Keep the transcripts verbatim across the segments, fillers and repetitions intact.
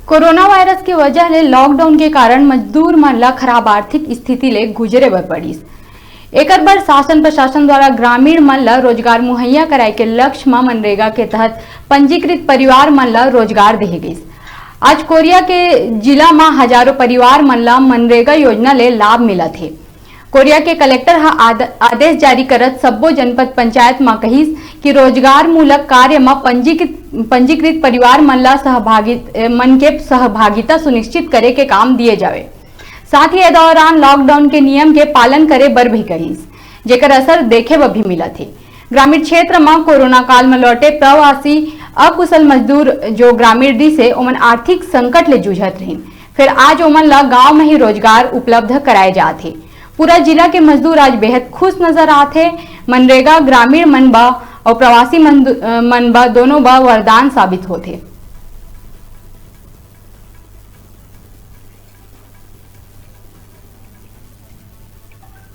Corona virus के वजह ले लॉकडाउन के कारण मजदूर मन ल खराब आर्थिक स्थिति ले गुजरे बर पड़िस। एकर बर शासन प्रशासन द्वारा ग्रामीण मन ल रोजगार मुहैया कराए के लक्ष्य म मनरेगा के तहत पंजीकृत परिवार मन ल रोजगार देहे गइस। आज कोरिया के जिला म हजारों परिवार मन ल मनरेगा योजना ले लाभ मिलत हे। कोरिया के कलेक्टर ह आद-, आदेश जारी करत सब्बो जनपद पंचायत म कहिस कि रोजगार मूलक कार्य म पंजीकृत, पंजीकृत परिवार मन ल सहभागी, ए, मन के सहभागिता सुनिश्चित करे के काम दिए जावे। साथ ही ए दौरान लॉकडाउन के नियम के पालन करे बर भी कहिस, जेकर असर देखे बर भी मिलत हे। ग्रामीण क्षेत्र म कोरोना काल म लौटे प्रवासी अकुशल मजदूर जो ग्रामीण रिहिस हे, ओमन आर्थिक संकट ले जूझत रहिन। फेर आज ओमन ल गांव म ही रोजगार उपलब्ध कराए जात हे। पूरा जिला के मजदूर आज बेहद खुश नजर आत हे। मनरेगा ग्रामीण मन ब अउ प्रवासी मन, अ, मन ब दोनों ब वरदान साबित होत हे।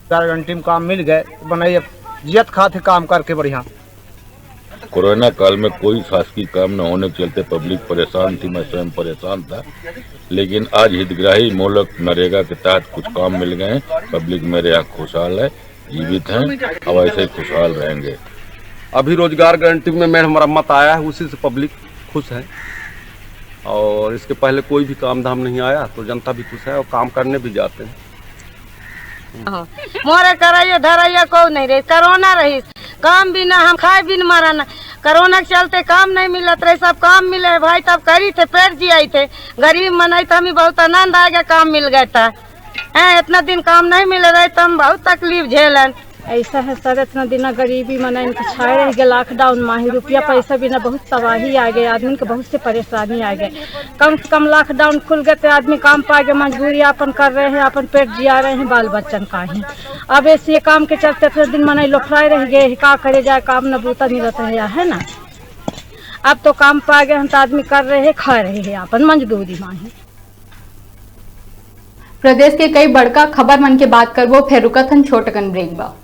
चार घंटे में काम मिल गए, बनाइए, जियत खात है काम करके बढ़िया। कोरोना काल में कोई शासकीय काम न होने के चलते पब्लिक परेशान थी, मैं स्वयं परेशान था, लेकिन आज हितग्राही मूलक नरेगा के तहत कुछ काम मिल गए हैं, पब्लिक मेरे यहाँ खुशहाल है, जीवित हैं, अब ऐसे ही खुशहाल रहेंगे। अभी रोजगार गारंटी में मेड़ मरम्मत आया है, उसी से पब्लिक खुश है, और इसके पहले कोई भी काम धाम नहीं आया तो जनता भी खुश है और काम करने भी जाते हैं। मोरे करैया धरैया को नहीं रहे, कोरोना रही, काम बिना हम खाए बिन मरन। कोरोना के चलते काम नहीं मिलत रहे, सब काम मिले है भाई, तब करी थे, पेट जियाई थे। गरीब मनई तो हमें बहुत आनंद आ गया, काम मिल गया था। हैं, इतना दिन काम नहीं मिले रहे तो हम बहुत तकलीफ झेलन। ऐसा है सर, इतना दिन गरीबी मनई इनके छाए रह गए, लॉकडाउन में ही रुपया पैसा बिना बहुत तबाही आ गए, आदमी के बहुत से परेशानी आ गए। कम से कम लॉकडाउन खुल गए तो आदमी काम पा गए, मजदूरी अपन कर रहे हैं, अपन पेट जिया रहे हैं बाल बच्चन का ही। अब ऐसे काम के चलते इतने दिन मनई लोफराए रह गए, का करे जाए, काम न बूता मिलत रहे, है ना। अब तो काम पा गए हैं तो आदमी कर रहे हैं, खा रहे हैं अपन मजदूरी में ही। प्रदेश के कई बड़का खबर मन के बात करबो, फेर रुकत हन छोट अकन ब्रेक बर।